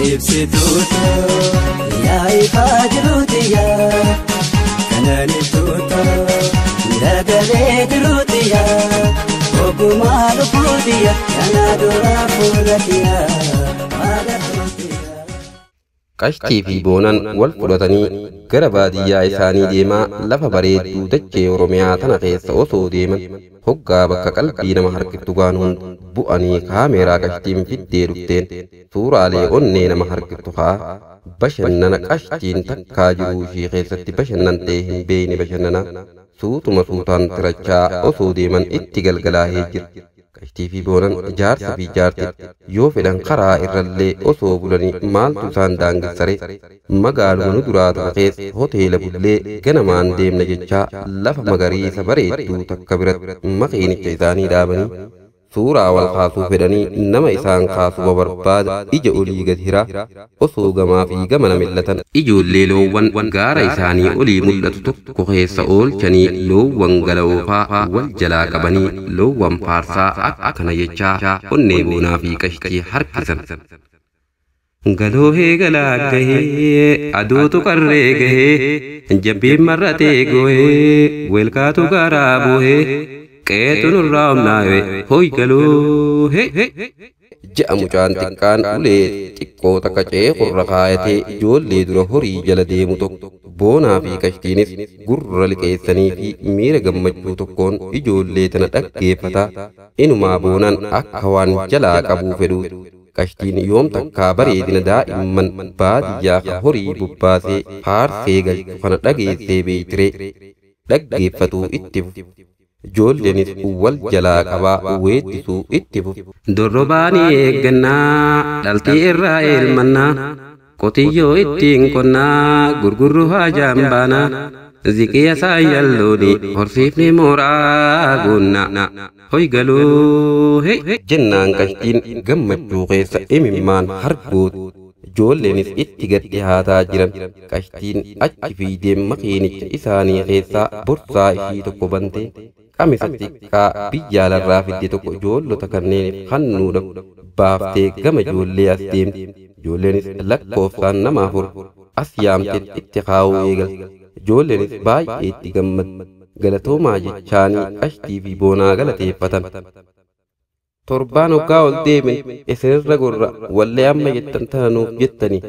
Ibsituutu yaa ifaa jiruuti yaa kananituutu dagalee jiruuti yaa ogummaa lubbuuti yaa kana dura fuulati yaa maagatuuti yaa. Qashtii fi Boonaan wal fudhatanii gara baadiyyaa isaanii deemaa lafa bareedduu dachee Oromiyaa tana keessa osoo deeman hoggaa bakka qalbii nama harkiftu gaan hunda bu'anii kaameeraa Qashtiin fiddee dhufteen suuraalee onnee nama harkiftu haa bashannana Qashtiin takkaa jiruu ishii keessatti bashannantee hin beeyne bashannana suutuma suutaan tirachaa osoo deeman itti galgalaahee jira. Qashtii fi Boonaan jaarsa fi jaartii yoo fedhan karaa irrallee osoo bulanii maaltu isaan daangessare magaaluma nu duraa tana keessa hoteela bullee ganamaan deemna jechaa lafa magariisa bareedduu takka biratti makiinicha isaanii dhaabanii suuraa wal kaasuu fedhanii nama isaan kaasuu barbaada ija olii gad hiraa osoo gamaa fi gamana mil'atan ijoollee loowwan gaara isaanii olii mul'atu tokko keessa oolchanii loowwan galaoofaa wal jalaa qabanii loowwan faarsaa akkana jechaa onnee Boonaa fi Qashtii harkisan. Galoo heegalaa gahee aduutu qarree gahee jabbiin marratee goohee weelkaatu garaa boohee qeetu nurraa humnaawe hoy galoo hee. Je'a mucaan xiqqaan ulee xiqqoo takka ceekurra kaayatee ijoollee dura horii jala deemu tokko Boonaa fi Qashtiinis gurra liqeessanii fi miira gammachuu tokkoon ijoollee tana dhaggeeffataa inumaa Boonaan akka waan jalaa qabuu fedhuuti. Qashtiin yoom takkaa bareedina daa'imman baadiyyaa ka horii bobbaasee faarsee galchu kana dhageessee beeytiree dhaggeeffatuu itti fufe. Ijoolleenis wal jalaa qabaa weeddisuu itti fufe. Dorrobaanii eeggannaa dhaltii irraa eelmannaa qotiyyoo ittiin qonnaa gurgurru haajaan baanaa ziqiya saayyallooni horsiifni mooraa goonnaa hoy galoo hee. Jennaan Qashtiin gammachuu keessa imimmaan hargooti. Ijoolleenis itti gad dhihaataa jiran. Qashtiin achi fiidee makiinicha isaanii keessaa borsaa ishii tokko bantee qamisa xiqqaa biyya alarraa fidde tokko ijoollota kanneeniif kennuudhaaf baaftee gama ijoollee as deemte. Ijoolleenis lakkoofsaan nama afur as yaamtee itti kaa'uu eegalte. Ijoolleenis baay'ee itti gammadde. Galatoomaa jechaanii Qashtii fi Boonaa galateeffatan. Torbaan hoggaa ol deemen isinirra gorra wallee amma jettan tana nuuf jettani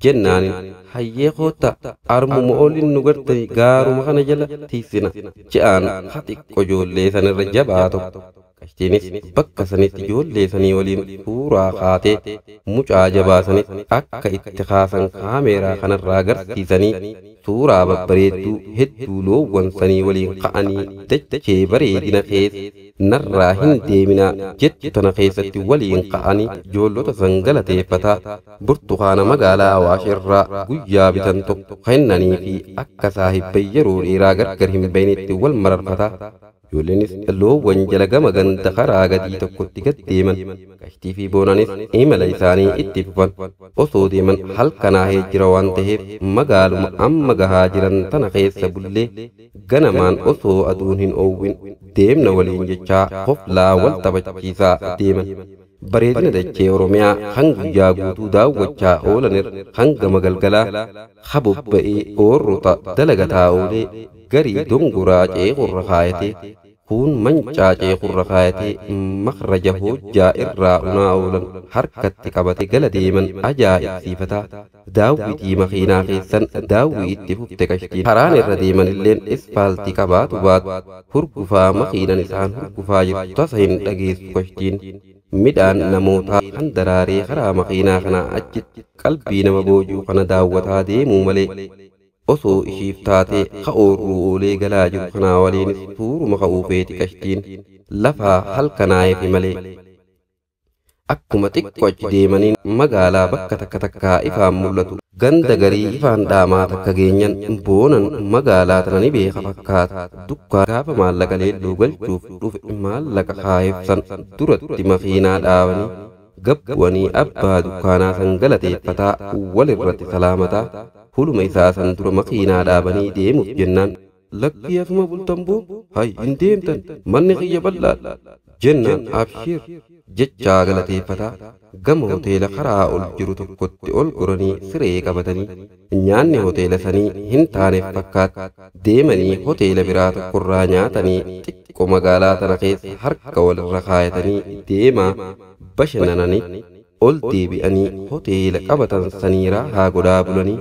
jennaanin hayyee koottaa armuma oliin nu gartani gaaruma kana jala tiisina je'aan ha xiqqo ijoollee sanirra jabaa tokko. Qashtiinis bakka sanitti ijoollee sanii waliin suuraa kaatee mucaa jabaa sanis akka itti kaasan kaameeraa kanarraa agarsiisanii suuraa babbareedduu hedduu loowwan sanii waliin ka'anii dachee bareedina keessa narraa hin deeminaa jettu tana keessatti waliin ka'anii ijoollota san galateeffataa burtukaana magaalaa Awaash irraa guyyaa bitan tokko kennanii fi akka saahibban yeroo dheeraa gargar hin bahinetti wal mararfataa. Ijoolleenis loowwan jala gama ganda karaa gadii tokkotti gad deeman. Qashtii fi Boonaanis imala isaanii itti fufan. Osoo deeman halkanaahee jira waan ta'eef magaaluma amma gahaa jiran tana keessa bullee ganamaan osoo aduun hin oowwin deemna waliin jechaa koflaa wal taphachiisaa deeman. Bareedina dachee Oromiyaa kan guyyaa guutuu daawwachaa oolanirra hangama galgalaa habobba'ee oorrota dalagataa oolee garii dongoraa ceekurra kaayatee kuun mancaa ceekurra kaayatee makhraja hojjaa irraa unaa oolan harkatti qabate gala deeman ajaa'ibsiifataa daawwitii makiinaa keessan daawwii itti fufte Qashtiin. Karaan irra deeman illeen ispaaltii qabaatu baatu hurgufaa makiinan isaan hurgufaa jirtu tasa hin dhageessu Qashtiin. Midhaan namootaa kan daraaree karaa makiinaa kanaa achitti qalbii nama boojuu kana daawwataa deemuu malee osoo ishiif taatee ka'oorruu oolee galaa jiru kanaa waliinis suuruma ka'uu feeti Qashtiin lafaa halkanaa'eefi malee. Akkuma xiqqoo achi deemaniin magaalaa bakka takka takkaa ifaan mul'atu ganda garii ifaan dhaamaa takka geenyan Boonan magaalaa tana ni beeka fakkaata. Dukkaa gaafa maallaqa leelluu galchuuf dhufe maallaqa kaayefsan duratti makiinaa dhaabanii gabbu'anii abbaa dukkaanaa san galateeffataa walirratti salaamataa huluma isaa san dura makiinaa dhaabanii deemuuf jennaan lakkii asuma bultan boo hay hin deemtan manni kiyya bal'aadha jennaan abshiir Jechaa galateeffataa gama hoteela karaa ol jiru tokkotti ol goranii siree qabatanii nyaanni hoteela sanii hin taaneef fakkaata deemanii hoteela biraa tokkorraa nyaatanii xiqqoo magaalaa tana keessa harka walirra kaayatanii deemaa bashannananii ol deebi'anii hoteela qabatan saniiraa haa godhaa bulanii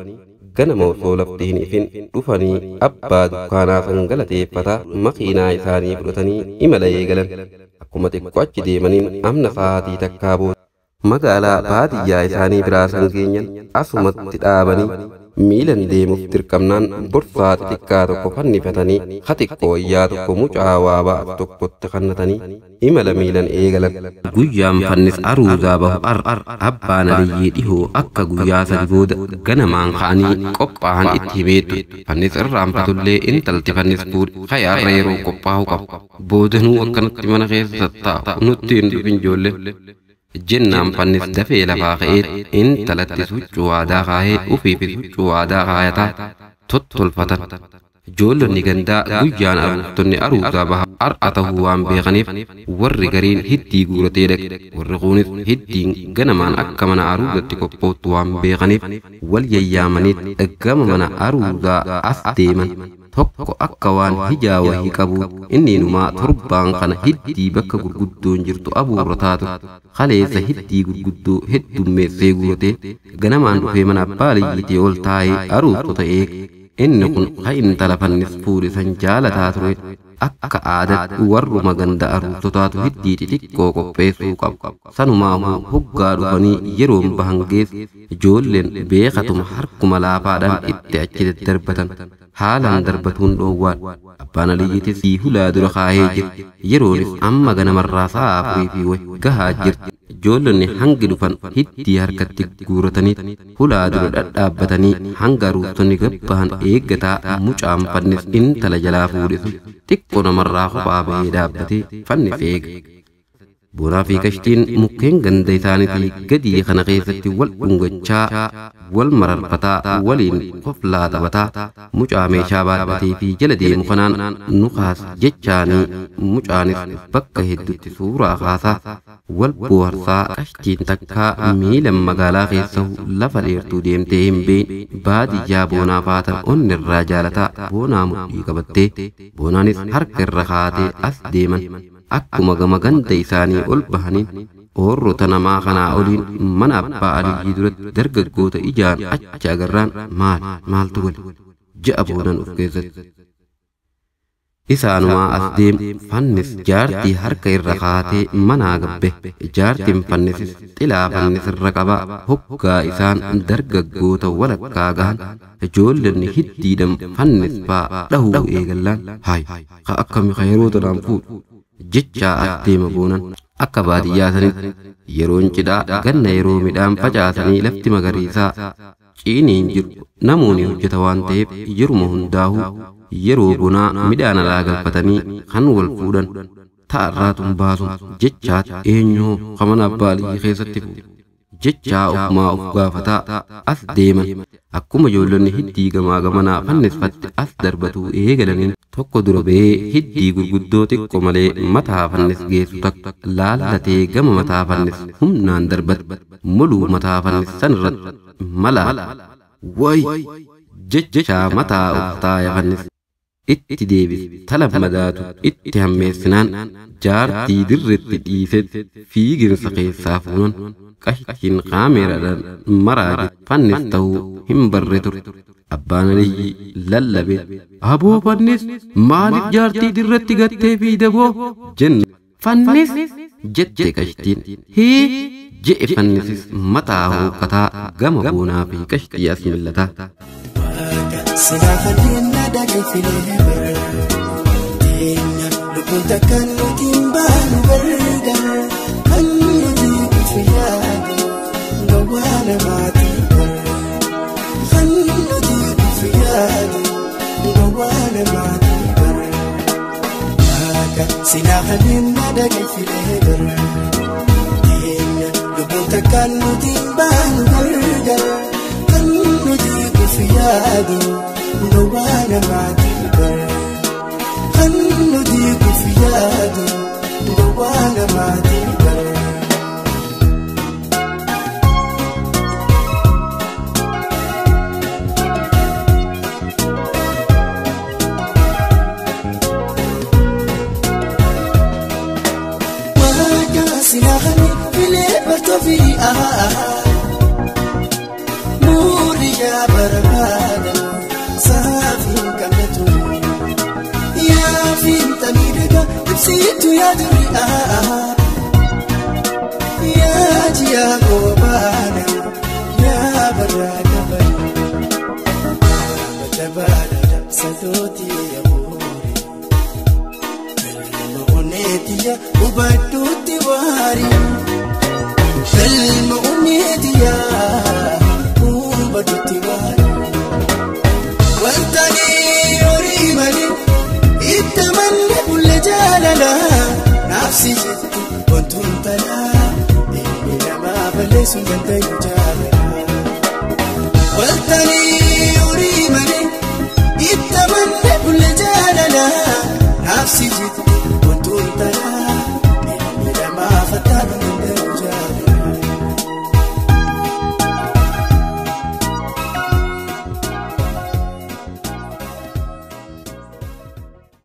ganama osoo lafti hin ifin dhufanii abbaa dukkaanaa san galateeffataa makiinaa isaanii fudhatanii imala eegalan. Akkuma xiqqoo achi deemaniin amna sa'aatii takkaa booda magaalaa baadiyyaa isaanii biraa san geenyan asumatti dhaabanii miilan deemuuf dirqamnaan borsaa xixiqqaa tokko fannifatanii xixiqqoo wayyaa tokko mucaa waa ba'atu tokkotti kannatanii imala miilan eegalan. Guyyaan fannis aruuzaa bahu abbaan Aliyyii dhihoo akka guyyaa sadi booda ganamaan ka'anii qophaa'an itti himeetu. Fannis irraanfatullee intalti fannis fuudhe hayaarra yeroo qophaa'u qabu. Boodanuu akkanatti mana keessa taa'u nutti hin dhufin ijoolleen. Jennaan fannis dafee lafaa ka'ee intalatti huccuu aadaa kaahee ufiifis huccuu aadaa kaayataa tottolfatan. Ijoollonni gandaa guyyaan aruuftonni aruuzaa baha har'a ta'uu waan beekaniif warri gariin hiddii guuratee dhaqe. Warri kunis hiddiin ganamaan akka mana aruuzatti qophoottu waan beekaniif wal yayyaamanii gama mana aruuzaa as deeman. Tokko akka waan hijaa wahii qabu inni inumaa torbaan kana hiddii bakka gurguddoon jirtu abuurrataa ture. Kaleessa hiddii gurguddoo heddummeessee guuratee ganamaan dhufee mana abbaa Aliyyiitii ol taa'ee aruuftota eege. Inni kun ha intala fannis fuudhe san jaalataa ture. Akka aadaatti warruma ganda aruuftotaatu hiddii xixiqqoo qopheessuu qabu. Sanumaafuu hoggaa dhufanii yeroon bahan geesse ijoolleen beekatuma harkuma laafaadhaan itti achi daddarbatan. Haalaan darbatuun dhoowwaadha. Abbaan Aliyyiitis hulaa dura kaahee jira. Yeroonis amma ganamarraa sa'a afurii fi wayi gahaa jirti. Ijoollonni hangi dhufan hiddii harkatti guuratanii hulaa dura dhadhaabbatanii hanga aruuftonni gabbahan eeggataa mucaan fannis intala jalaa fuudhe sun xiqqoo namarraa kophaa bahee dhaabbatee fannis eega. Boonaa fi Qashtiin mukkeen ganda isaaniitii gadii kana keessatti wal dhungachaa, wal mararfataa, waliin koflaa taphataa, mucaa meeshaa baadhatee fi jala deemu kanaan nu kaas jechaanii mucaanis bakka hedduutti suuraa kaasaa wal bohaarsaa Qashtiin takkaa miilan magaalaa keessa lafa dheertuu deemtee hin beekne baadiyyaa boonaa faatan onni irraa jaalataa boonaa mudhii qabattee boonaanis harka irra kaatee as deeman. Akkuma gama ganda isaanii ol bahaniin oorrota namaa kanaa oliin mana abbaa Aliyyii duratti dargaggoota ijaan achi agarraan maal maaltu gale ja'a boonan of keessatti. Isaanumaa as deemu fannis jaartii harka irra kaatee manaa gabbe jaartiin fannisis xilaa fannis irra qabaa hoggaa isaan dargaggoota walakkaa gahan ijoollonni hiddiidhan fannis faa dhahuu eegallaan haay ka akkami ka yeroo tanaan fuudhu jechaa as deema boonan. Akka baadiyyaa sanitti yeroon cidhaa ganna yeroo midhaan facaasanii lafti magariisaa ciiniin jiru namoonni hojjeta waan ta'eef yeruma hundaa'uu yeroo bonaa midhaan alaa galfatanii kan wal fuudhan ta'arraa tun baasu jechaatti eenyuu kamana abbaa Aliyyii keessatti fuudhu jechaa ofumaa of gaafataa as deeman. Akkuma ijoollonni hiddii gamaa gamanaa fannisfatti as darbatuu eegalaniin tokko dura bahee hiddii gurguddoo xiqqoo malee mataa fannis geessu takka laallatee gama mataa fannis humnaan darbate moluu mataa fannis sanirratti malaa wayi jechaa mataa of taaya fannis itti deebise tala madaatu itti hammeessinaan jaartii dirretti dhiise fiiginsa keessaa fuunan Qashtiin kaameeraadhaan maraa jiru fannis ta'uu hin barre ture. Abbaan Aliyyii lallabe aboo fannis maaliif jaartii dirratti gattee fiigde boo jenna. Fannis jette Qashtiin hii je'e fannisis mataa hooqataa gama boonaa fi Qashtii as millataa. Silaafatiin dhaggeeffilee bara teenya lubbuun takka nuti hin baanu gargar kan nuti itti yaadu gowwaa namaatii bara kan nuti itti yaadu gowwaa namaatii bara waaqa silaafatiin dhaggeeffilee bara teenya lubbuun takka nuti hin baanu gargar kan nuti itti yaadu gowwaa namaatii bara kan nuti itti yaadu gowwaa namaatii bara. firii Muuriyaa barbaada saafiin qabatu Yaafiin tamiidhagaa ibsitu yaa durii Yaa jiyaa goobaana yaa barraaka bari Jabaadha sadooti yaaburi Galma oneetiya hubadhuutti waari Galma oneetiya hubadhuutti waari Wantani horii malee itti manne bulle jaalala Naafsi jettu wantuun talaa ilmi namaa balleessuun danda'u jaalala Wantani horii malee itti manne bulle jaalala Naafsi jettu wantuun talaa.